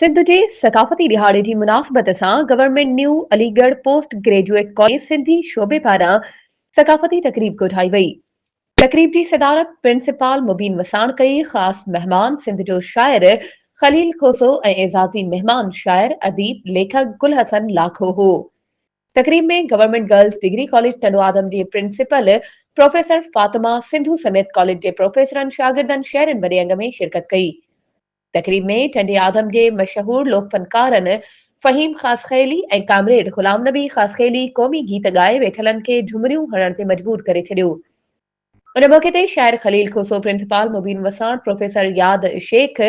سنڌ جي ثقافتي ڏهاڙي جي مناسبت سان government new Aligarh post graduate college Sindhi شعبي پاران ثقافتي تقريب ڪوٺائي وئي. تقريب جي صدارت پرنسپال مبين وساڻ ڪئي، خاص مهمان سنڌ جو شاعر خليل کوسو ۽ اعزازي مهمان شاعر، اديب، ليکڪ گل حسن لاکو هو. تقريب ۾ government girls degree college Tando Adam جي پرنسپل پروفيسر فاطمه سنڌو سميت ڪاليج جي پروفيسرن، شاگردن، شهرين وڏي انگ ۾ شرڪت ڪئي. تقريب ۾ ٽنڊي آدم جي مشهور لوڪ فنڪارن فهيم خاصخيلي ۽ ڪامريڊ غلام نبي خاصخيلي قومي گيت ڳائي ويٺلن کي جهمريون هڻڻ تي مجبور ڪري ڇڏيو. ان موقعي تي شاعر خليل کوسو، پرنسپال مبين وساڻ، پروفيسر ياد شيخ،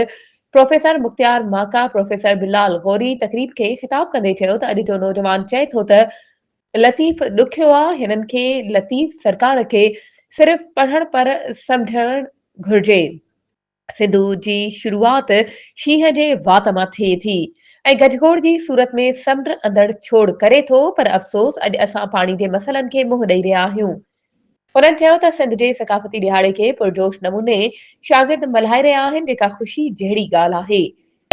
پروفيسر مختيار ماڪا، پروفيسر بلال غوري تقريب کي خطاب ڪندي چيو ته اڄ جو نوجوان چئي ٿو ته لطيف ڏکيو آ، هنن کي لطيف سرڪار کي صرف پڙهڻ پر سمجهڻ گهرجي. سنڌو جي شروعات شينهن جي وات مان ٿئي ٿي ۽ گجگوڙ جي صورت ۾ سمنڊ اندڙ ڇوڙ ڪري ٿو پر افسوس اڄ اسان پاڻي جي مسئلن کي منهن ڏئي رهيا آهيون. هنن چيو ته سنڌ جي ثقافتي ڏهاڙي کي پرجوش نموني شاگرد ملهائي رهيا آهن جيڪا خوشي جهڙي ڳالهه آهي.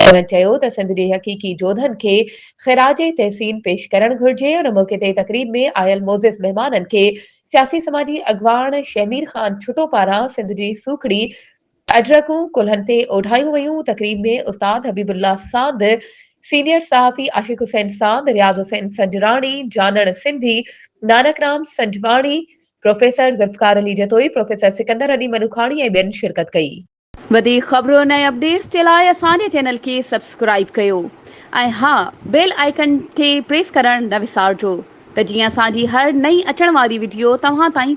هنن چيو ته سنڌ جي حقيقي جوڌن کي خراج تحسين پيش ڪرڻ گهرجي. ان موقعي تي تقريب ۾ آيل معزز مهمانن کي سياسي سماجي اڳواڻ شهمير خان ڇٽو پاران سنڌ جي سوکڙي اجرڪون ڪلهن تي اوڍايون ويون. تقريب ۾ استاد حبيب الله ساند، سينيئر صحافي عاشق حسين ساند، رياض حسين سنجراڻي، جانڻ سنڌي، نانڪ رام سنجواڻي، پروفيسر ذوالفقار علي جتوئي، پروفيسر سڪندر علي منوکاڻي ۽ ٻين شرڪت ڪئي. وڌيڪ خبرن ۽ اپڊيٽس جي لاء اسان جي چينل کي سبسڪرائيب ڪيو ۽ ها بيل آئيڪن کي پريس ڪرڻ نه وسارجو ته جيئن اسان جي هر نئين اچڻ واري وڊيو توهان تائين.